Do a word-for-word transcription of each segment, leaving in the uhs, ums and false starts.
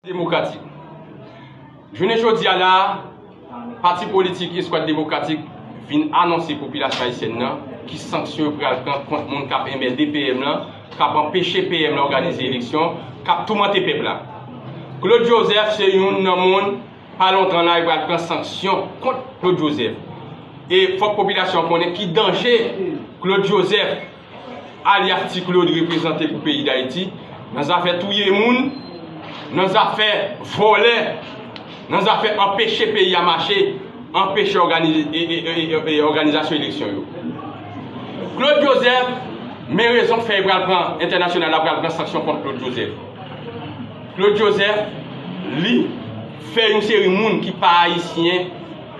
Demokratik. Jounen jodi a la, pati politik Eskwad Demokratik vin anonse popilasyon ayisyèn nan ki sanksyon yo pral pran kont moun k ap enmède P M lan, k ap anpeche P M lan òganize eleksyon, k ap toumante pèp la. Claude Joseph se youn nan moun, pa lontan la, yo pral pran sanksyon kont Claude Joseph. E fòk popilasyon an konnen ki danje Claude Joseph alyas Ti Claude reprezante pou peyi Dayiti, nan zafè touye moun, nan zafè vòlè, nan zafè anpeche peyi a mache, anpeche òganize, e, e, e, e, e, òganizasyon eleksyon yo. Claude Joseph, men rezon k fè yo pral pran, entènasyonal la pral pran sanksyon kont Claude Joseph. Claude Joseph, li fè yon seri moun ki pa ayisyen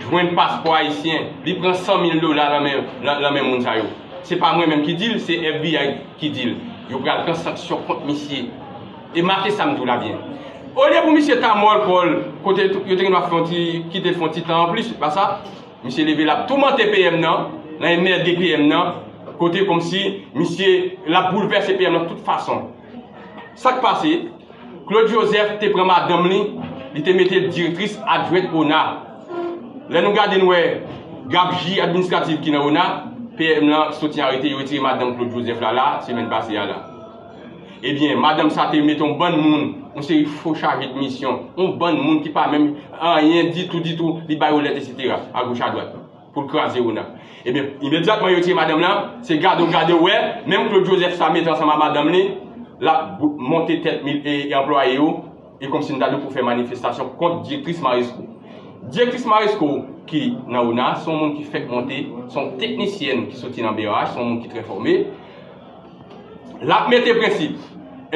jwenn paspò ayisyen. Li pran san mil dola nan men, nan, nan men moun sa yo. Se pa mwen menm ki di l, se F B I ki di l. Yo pral pran sanksyon kont misye. E mache sa m di w la byen. Olye pou misye ta mò l kò l, kote yo te gen dwa fè yon ti, kite l fè yon ti tan anplis, se pa sa. Misye leve l ap toumante P M nan, nan enmède P M nan, kote kòmsi misye l ap boulvèse P M nan tout fason. Sa k pase? Claude Joseph te pran madanm li, li te mete l direktris adjwent ona. Lè nou gade, nou wè gabji administratif ki nan ona, P M lan soti arete, yo retire madanm Claude Joseph la, la, semèn pase a la. Ebyen, madanm sa te mete yon bann moun, yon seri fo chaje de misyon, yon bann moun ki pa menm anyen ditou, ditou, li ba yo lèt, etsetera, agoch adwat, pou l kraze ona. Ebyen, imedyatman yo retire madanm lan, se gade w gade w wè, menm Claude Joseph sa mete ansanm ak madanm li, l ap monte tèt mil, e, e anplwaye yo, e kòmsi n ta di w pou fè manifestasyon kont direktris Maresco. Direktris Maresco ki nan ona, se yon moun ki fèk monte, se yon teknisyèn ki soti nan B R H, se yon moun ki trè fòme. L ap mete prensip.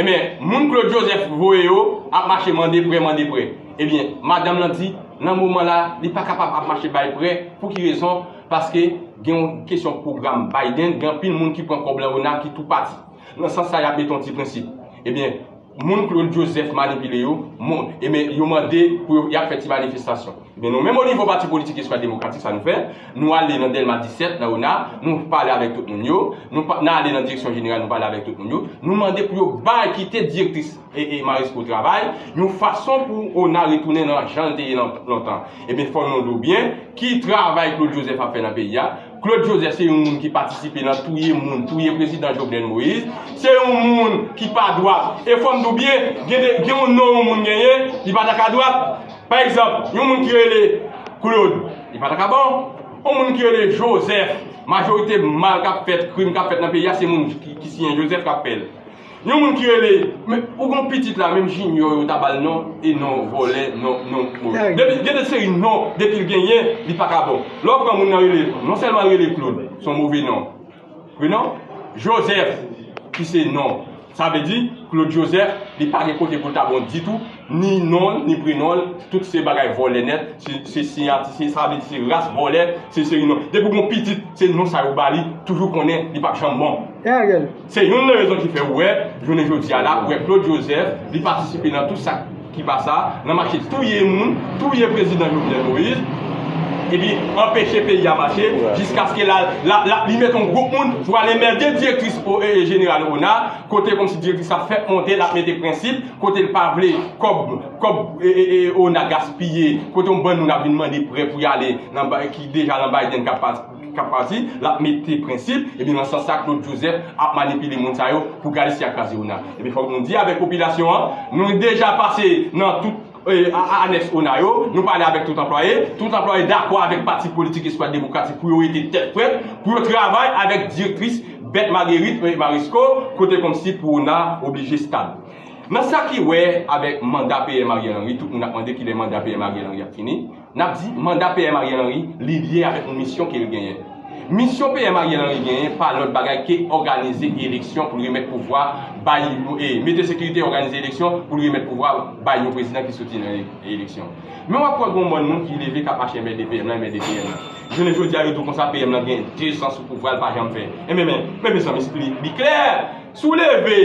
Ebyen, moun Claude Joseph voye yo ap mache mande prè, mande prè. Ebyen, madanm lan di, nan moman la, li pa kapab ap mache bay prè. Pou ki rezon? Paske gen yon kesyon pwogram Biden, gen anpil moun ki pran kòb lan ona ki tou pati. Nan sans sa, y ap mete yon ti prensip. Ebyen, moun Claude Joseph manipile yo, mon, ebyen, yo mande pou yo, y ap fè ti manifestasyon. Ebyen, nou menm o nivo pati politik Eskwad Demokratik, sa nou fè, nou ale nan Dèlma disèt, nan ona, nou pale avèk tout moun yo, nou pa, n ale nan direksyon jeneral, nou pale avèk tout moun yo, nou mande pou yo bay, kite direktris e, e Maresco travay, yon fason pou ona retounen nan jan l te ye nan, lontan. Ebyen, fò nou di w byen, ki travay Claude Joseph ap fè nan peyi a? Claude Joseph se yon moun ki patisipe nan touye moun, touye prezidan Jovenel Moïse. Se yon moun ki pa dwat. E fò m di w byen, gen de, gen yon non yon moun genyen, li pa ta ka dwat. Pa egzanp, yon moun ki rele Claude, li pa ta ka bon. Yon moun ki rele Joseph, majorite mal k ap fèt, krim k ap fèt nan peyi a, se moun ki, ki siyen Joseph k ap fè l. Yon moun ki rele, men, ou gon pitit la, menm Junior yo ta ba l non, e non vòlè, non, non, non. Depi, gen de seri non, depi l genyen, li pa ka bon. Lè w pran moun nan rele, non sèlman l rele Claude, se yon move non. Prenon, Joseph, ki se non. Sa vle di, Claude Joseph, li pa gen kote pou l ta bon ditou, ni non l, ni prenon l, tout se bagay vòlè nèt, se, se siyati, se, sa vle di se ras vòlè, se seri non. Depi w gon pitit, se non sa yo ba li, toujou konnen li p ap janm bon. Se youn nan rezon ki fè ou wè, jounen jodi a la, ou wè Claude Joseph, li patisipe nan tout sa ki pa sa, nan mache touye moun, touye prezidan Jovenel Moïse, epi anpeche peyi a mache, jiskaske la, la, la, li mete yon gwoup moun pou ale mède direktris o, e, e, jeneral ona, kote kòmsi direktris la fèk monte, l ap mete prensip, kote l pa vle kòb, kòb, e, e, e, ona gaspiye, kote yon bann moun ap vin mande prè pou y ale, nan ba, ki deja nan Biden k ap pase. K ap pati, l ap mete prensip, ebyen nan sans sa, Claude Joseph ap manipile moun sa yo pou gade si y a kraze ona. Ebyen fòk nou di avèk popilasyon an, nou deja pase nan tout, e, a, a, anèks ona yo, nou pale avèk tout anplwaye, tout anplwaye dakò avèk pati politik Eskwad Demokratik pou yo rete tèt frèt, pou yo travay avèk direktris Bèt Marguerite, e, Marisco, kote kòmsi pou ona oblije stab. Nan sa ki wè avèk manda P M Ariel Henry, tout moun ap mande kilè manda P M Ariel Henry ap fini. N ap di, manda P M Ariel Henry, li lye avèk yon misyon ke l genyen. Misyon P M Ariel Henry genyen pa lòt bagay ke òganize eleksyon pou l remèt pouvwa bay, e, mete sekirite, òganize eleksyon pou l remèt pouvwa bay yon prezidan ki soti nan e, eleksyon. Men w ap wè gon bann moun ki leve k ap mache enmède P M lan, enmède P M lan. Jounen jodi a, yo di w konsa P M lan gen de zan sou pouvwa, l pa janm fè. Enben, men, men, mezanmi, li, li klè. Si w leve,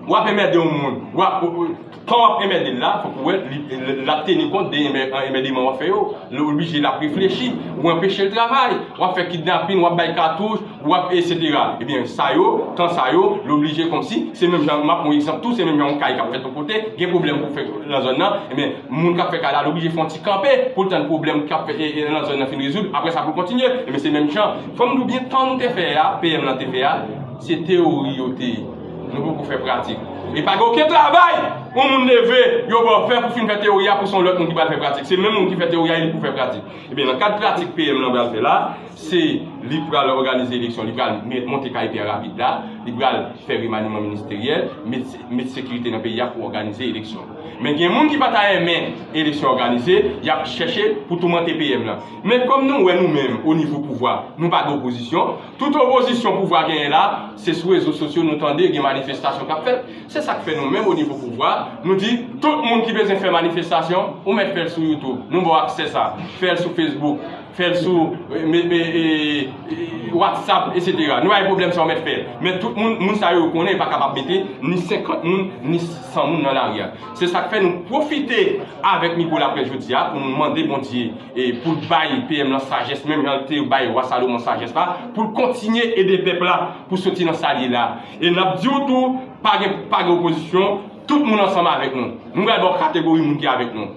W ap enmède yon moun, w ap, w- w- tan w ap enmède l la, fòk ou wè li, l- l ap teni kont de enmè- enmèdeman w ap fè yo. Li oblije l ap reflechi, ou anpeche l travay, w ap fè kidnapin, w ap bay katouch, w ap etsetera. Ebyen, sa yo, tan sa yo, li oblije kòmsi, se menm jan, m ap pran yon egzanp tou, se menm jan yon kay k ap fèt yon kote, gen pwoblèm pou fè nan zòn nan, ebyen, moun k ap fè kay la, li oblije fè yon ti kanpe pou l tann pwoblèm k ap fè, e, e, nan zòn nan fin rezoud, apre sa pou l kontinye. Ebyen, se menm jan, fò m di w byen, tan nou te fè a, P M lan te fè a, se teyori yo te ye. Nou poko fè pratik. E pa gen okenn travay yon moun leve, yo ba w fè pou fin fè teyori a, pou se yon lòt moun ki pral fè pratik. Se menm moun ki fè teyori a, e li pou fè pratik. Ebyen, nan kad pratik P M lan pral fè la, se li pral òganize eleksyon, li pral met- monte K I P a rapid la, li pral fè remaniman ministeryèl, met, met sekirite nan peyi a pou òganize eleksyon. Men gen moun ki pa ta renmen eleksyon òganize, y ap chèche pou toumante P M lan. Men kòm nou wè nou menm, o nivo pouvwa, nou pa gen opozisyon, tout opozisyon pouvwa genyen la, se sou rezo sosyo nou tande gen manifestasyon k ap fèt. Se sa k fè nou menm o nivo pouvwa, nou di, tout moun ki bezwen fè manifestasyon, ou mèt fè l sou YouTube. Nou ba w aksè sa. Fè l sou Facebook, fè l sou e, me- me- e- e- WhatsApp, etsetera. Nou pa gen pwoblèm sa, ou mèt fè l. Men tout moun, moun sa yo konnen pa kapab mete ni senkant moun, ni san moun nan lari a. Se sa k fè nou pwofite avèk mikwo laprès jodi a pou nou mande Bondye e pou l bay P M lan sajès, menm jan l te bay wa Salomon sajès la, pou l kontinye ede pèp la pou soti nan sa l ye la. E n ap di w tou, pa gen, pa gen opozisyon, tout moun ansanm avèk nou. Nou pral ba w kategori moun ki avèk nou.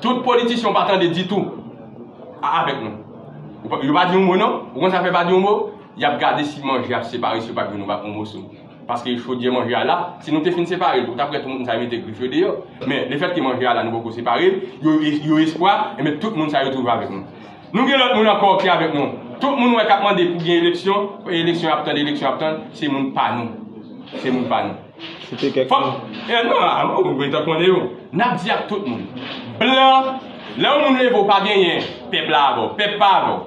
Tout politisyen w pa tande ditou a- avèk nou. Ou pa- Yo pa di yon mo non. Ou konn sa fè pa di yon mo? Y ap gade si manje ap separe, si yo pa jwenn yon ba- yon moso. Paske chodyè manje a la, si nou te fin separe l, ou t ap wè tout moun sa yo mete grif yo deyò. Men, lefètke manje a la, nou poko separe l, yo, yo espwa, enben tout moun sa yo toujou avèk nou. Nou gen lòt moun ankò ki avèk nou. Tout moun wè k ap mande pou gen eleksyon, eleksyon ap tann, eleksyon ap tann, se moun pa nou. Se moun pa nou. Site kèk Fòk, non. E non, a, ou mwen ta konnen yo. N ap di ak tout moun. Blan, lè yon moun leve w pa genyen, pèp la avè w, pèp pa avè w.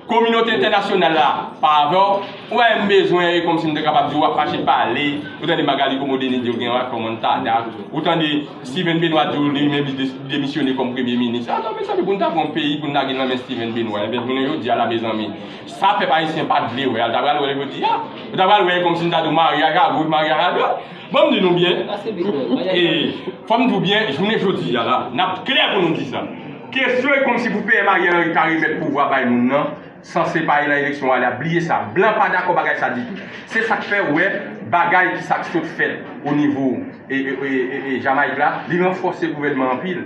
Kominote entènasyonal la pa avè w. Ou wè m bezwen, e kòmsi m te kapab di w ap mache pale. Ou tande Magalie Commodénie di w gen akò Moncada. Ou tande Steven Benoît di w li menm li de- demisyone kòm premye minis. Atò, mezanmi, pou n ta pran yon peyi pou n lage nan men Steven Benoît, enben, jounen jodi a la, mezanmi, sa pèp ayisyen pa t vle wè a, l ta pral wè l jodi a. Ou ta pral wè kòmsi m ta di w maryaj a goch, maryaj a dwat. Bon, m di nou byen. E, fò m di w byen, jounen jodi a la, n ap klè pou nou di sa. Kesyon e kòmsi pou P M Ariel Henry ta remèt pouvwa bay moun nan, sanse pa ale nan eleksyon ale a, bliye sa. Blan pa dakò bagay sa ditou. Se sa k fè w wè bagay ki sa k sot fèt o nivo e, e, e, e, e Jamayik la, li ranfòse gouvènman anpil.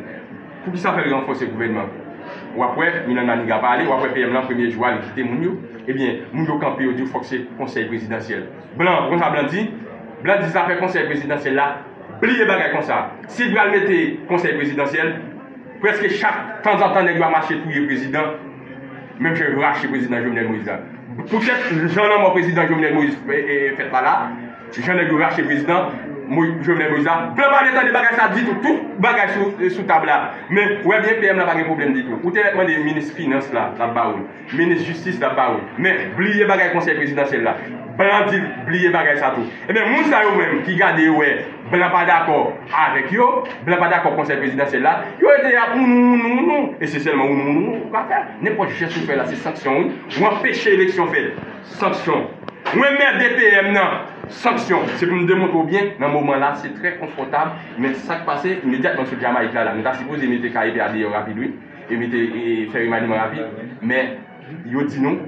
Poukisa fè l ranfòse gouvènman? W ap wè, Milan Maniga pale, w ap wè P M lan premye jou a, li kite moun yo. Ebyen, moun yo kanpe, yo di w fòk se konsèy prezidansyèl. Blan, ou konn sa blan di? Blan di zafè konsèy prezidansyèl la, bliye bagay konsa. Si l pral mete konsèy prezidansyèl, prèske chak tanzantan nèg yo ap mache touye prezidan, menm jan yo rache prezidan Jovenel Moïse la. Poutèt jan lanmò prezidan Jovenel Moïse e, e, fèt la la, jan nèg yo rache prezidan Mo- Jovenel Moïse la, blan pa vle tande bagay sa ditou, tout bagay sou, sou tab la. Men, ou wè byen P M lan pa gen pwoblèm ditou. Ou te mèt mande minis finans la, l ap ba ou l. Minis jistis la ba ou. Men, bliye bagay konsèy prezidansyèl la. Blan di l, bliye bagay sa tou. Ebyen, moun sa yo menm ki gade yo wè blan pa dakò avèk yo, blan pa dakò konsèy prezidansyèl la, yo rete ap wounou, wounou, wounou. E se sèlman wounou, wounou, wounou ou ka fè. Nenpòt jès ou fè la, se sanksyon, wi. Ou anpeche eleksyon fèt. Sanksyon. Ou enmède P M nan. Sanksyon. Se pou m demontre w byen, nan moman la, se trè konfòtab. Men sa k pase, imedyatman sou Jamayik la, la, nou ta sipoze mete K I P a deyò rapid, wi. E mete, e fè remaniman rapid. Men, yo di nou,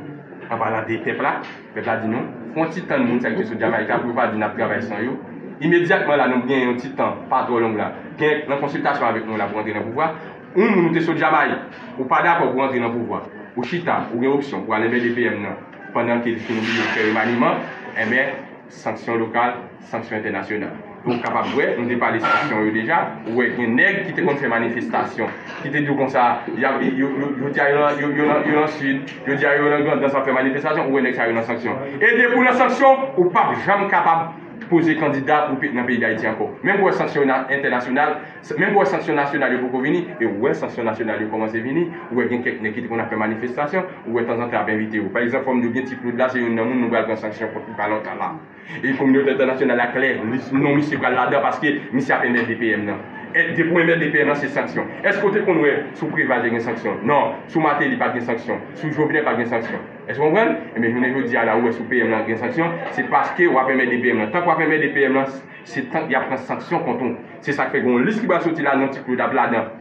an palan de pèp la, pèp la di nou, fè yon ti tann moun sa ki te sot Jamayik la pou yo pa di n ap travay san yo. Imedyatman la, nou gen yon ti tan, pa twò long la, gen nan konsiltasyon avèk nou la pou antre nan pouvwa. Yon moun ou te sot Jamayik, ou pa dakò pou antre nan pouvwa. Ou chita, ou gen opsyon pou al enmède P M nan pandan ke li fin oblije fè remaniman, enben, sanksyon lokal, sanksyon entènasyonal. Ou kapab wè, nou te pale sanksyon yo deja, ou wè gen nèg ki te konn fè manifestasyon, ki te di w konsa, y ap, yo, yo, yo di a yo nan, yo, yo nan, yo nan Sid, yo di a yo nan Grandans ap fè manifestasyon, ou wè nèg sa yo nan sanksyon. E depi w nan sanksyon, ou p ap janm kapab poze kandida pou pe- nan peyi Dayiti ankò. Menm wè sanksyon na- entènasyonal, menm wè sanksyon nasyonal yo poko vini, e ou wè sanksyon nasyonal yo kòmanse vini, ou wè gen kèk nèg ki te konn ap fè manifestasyon, ou wè tanzantan ap envite yo. Pa egzanp, fò m di w gen Ti Claude la, se youn nan moun nou pral pran sanksyon kont li pa lontan la. E kominote entènasyonal la klè, li, non misye pral ladan paske misye ap enmède P M nan. E depi w enmède P M nan, se sanksyon. Èske w te konn wè sou Preval te gen sanksyon? Non. Sou Martelly pa t gen sanksyon. Sou Jovenel pa t gen sanksyon. Èske w konprann? Ebyen, jounen jodi a la, ou wè sou P M nan gen sanksyon, se paske w ap enmède P M nan. Tank w ap enmède P M nan, Se tank y ap pran sanksyon kont ou. Se sa k fè gen yon lis ki pral soti la, non, Ti Claude ap ladan.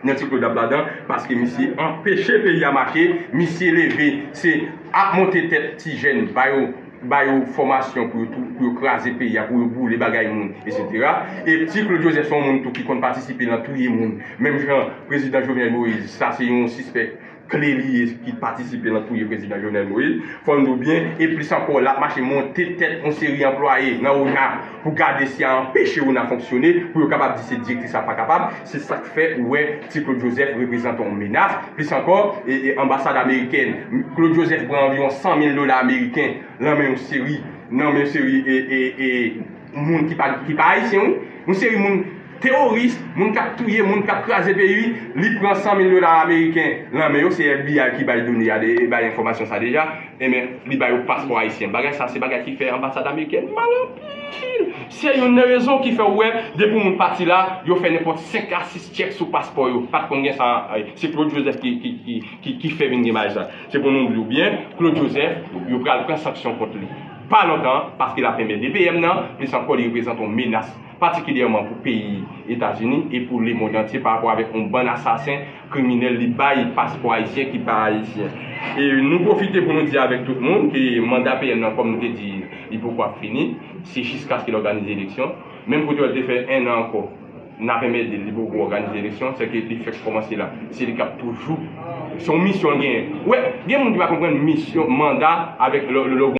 Non, Ti Claude ap ladan, paske misye anpeche peyi a mache, misye leve, se ap monte tèt ti jèn, ba yo, ba yo fòmasyon pou yo tou, pou yo kraze peyi a, pou yo boule bagay moun, etsetera. E Ti Claude Joseph se yon moun tou ki konn patisipe nan touye moun. Menm jan prezidan Jovenel Moïse, sa se yon sispèk kle li ye ki patisipe nan touye prezidan Jovenel Moïse. Fò n di w byen, e plis ankò, l ap mache monte tèt yon seri anplwaye nan ona pou gade si y a anpeche ona fonksyone, pou yo kapab di se direktris la pa kapab. Se sa k fè ou wè Ti Claude Joseph reprezante yon menas. Plis ankò, e, e, anbasad amerikèn, Claude Joseph pran anviwon san mil dola ameriken nan men yon seri, nan men yon seri, e, e, e, moun ki pa, ki pa ayisyen, wi. Yon seri moun teworis, moun k ap touye, moun k ap kraze peyi, li pran san mil dola ameriken nan men yo, se F B I ki bay done a, de, bay enfòmasyon sa deja, enben, li ba yo paspò ayisyen. Bagay sa, se bagay ki fè anbasad amerikèn mal anpil. Se youn nan rezon ki fè w wè, depi moun pati la, yo fè nenpòt senk a sis tchèk sou paspò yo. Pa t konn gen sa, ay, se Claude Joseph ki, ki, ki, ki, ki fè vin gen bagay sa. Se pou nou di w byen, Claude Joseph, yo pral pran sanksyon kont li. Pa lontan, paske l ap enmède P M nan, plis ankò li reprezante yon menas, patikilyèman pou peyi Etazini e pou lemonn antye pa rapò avèk yon bann asasen kriminèl li bay paspò ayisyen ki pa ayisyen. E nou pwofite pou nou di avèk tout moun ke manda P M nan, kòm nou te di, li poko ap fini, se jiskaske l òganize eleksyon. Menm kote w te fè en an ankò, n ap enmède l, li poko òganize eleksyon, sèke li fèk kòmanse la. Se li k ap toujou, se yon misyon l genyen. Wè, gen moun ki pa konprann misyon, manda avèk lè, lè, lè